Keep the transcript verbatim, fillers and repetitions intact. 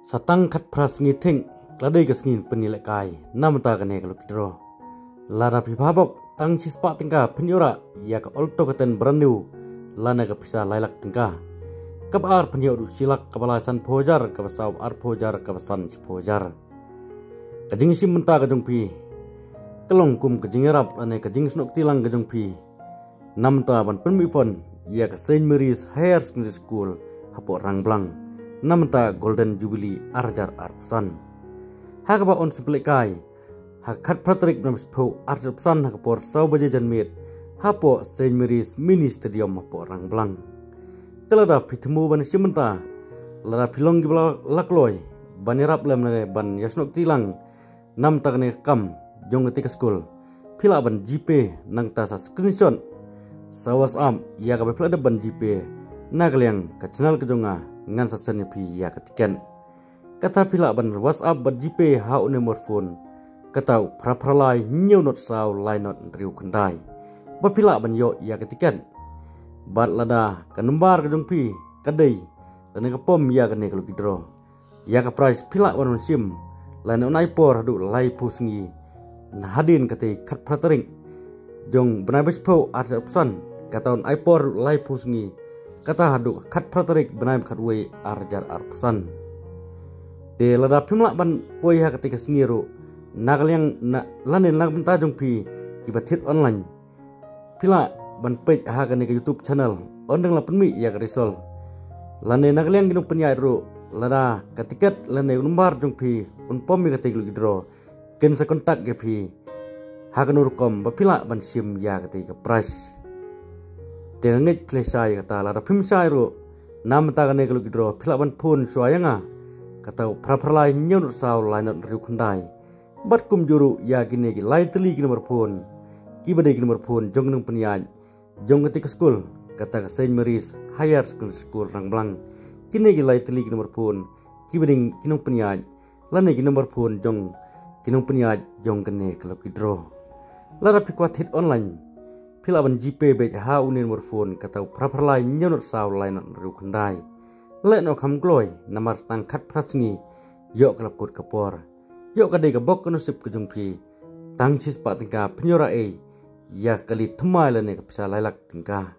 Sa tang khatphra sngi thik la dei ka sngi pynïalehkai namar kane ka lucky draw. Lada phi bha bok, tang shispah tyngka phin ïoh rah ïa ka Alto K ten brand new lane ka pisa lai lak tyngka. Kaba ar phin ïoh ruh shi lak, kaba lai sanphew hajar, kaba saw arphew hajar, kaba san shiphew hajar. Ka jingshim bynta ka jong phi ka long kum ka jingïarap lane ka jingsnoh kti lang ka jong phi namar ban pynmih fund ïa ka Saint Mary's Higher Secondary School hapoh Rangblang namar Golden Jubilee ar hajar arphew san. Ha kaba yn sngewlehkai ha ka khatphra tarik bnai September ar hajar arphew san ha ka por saw baje janmiet hapoh Saint Mary's Mini Stadium hapoh Rangblang. Te lada phi thmu ban shim bynta, lada phi long kiba la kloi ban ïarap lem lane ban ïasnoh kti lang namar kane ka kam jong kata ka skul, phi lah ban GPay nangta sa screenshot, sa WhatsApp ïa kaba phi la dep ban GPay na ka liang ka channel ka jong nga, ngan sa send ïa phi ïa ka tiket. Kata phi lah ban WhatsApp bad GPay ha u number phone, kata u phra phra lai hynñiew not saw lai not hynriew khyndai, ba phi lah ban ïoh ïa ka tiket. Bad lada ka number ka jong phi ka dei lane ka pom ïa kane ka lucky draw, ïa ka prize phi lah ban wan shim lane un ai por haduh laiphew sngi na hadien kata ka khatphra tarik jong bnai ba shiphew ar hajar arphew san, kata un ai por haduh laiphew sngi, kata haduh ka khatphra tarik bnai ba khatwei ar hajar arphew san. Te lada phim lah ban poi ha kata ka sngi ruh, na ka liang na lane na ka bynta jong phi kiba thied online, phi lah ban peit ha kane ka YouTube channel, yn dang la pynmih ïa ka result. Lane na ka liang ki nongpynïaid ruh, lada ka tiket lane u number jong phi un pom ïa kata ka lucky draw, kin sa contact ïa phi ha kano rukom ba phi lah ban shim ïa kata ka prize. Te nga ngeit phi la shai ïa kata, lada phim shai ruh namar kane ka lucky draw, phi lah ban phone shuwa ïa nga, kata u phra phra lai hynñiew not saw lai not hynriew khyndai. Bad kumjuh ruh ïa kine ki lai tylli ki number phone kiba dei ki number phone jong ki nongpynïaid jong kata ka skul, kata ka Saint Mary's Higher Secondary School Rangblang. Kine ki lai tylli ki number phone kiba dei ki nongpynïaid lane ki number phone jong ki nongpynïaid jong kane ka lucky draw. Lada phi kwah thied online, phi lah ban GPay beit ha une u number phone, kata u phra phra lai hynñiew not saw lai not hynriew khyndai. Leh noh kham kloi namar tang khatphra sngi ïoh ka la kut ka por. Ïoh ka dei ka bok ka nasib ka jong phi, tang shispah tyngka phin ïoh rah ei ïa ka kali thymmai lane ka pisa lai lak tyngka.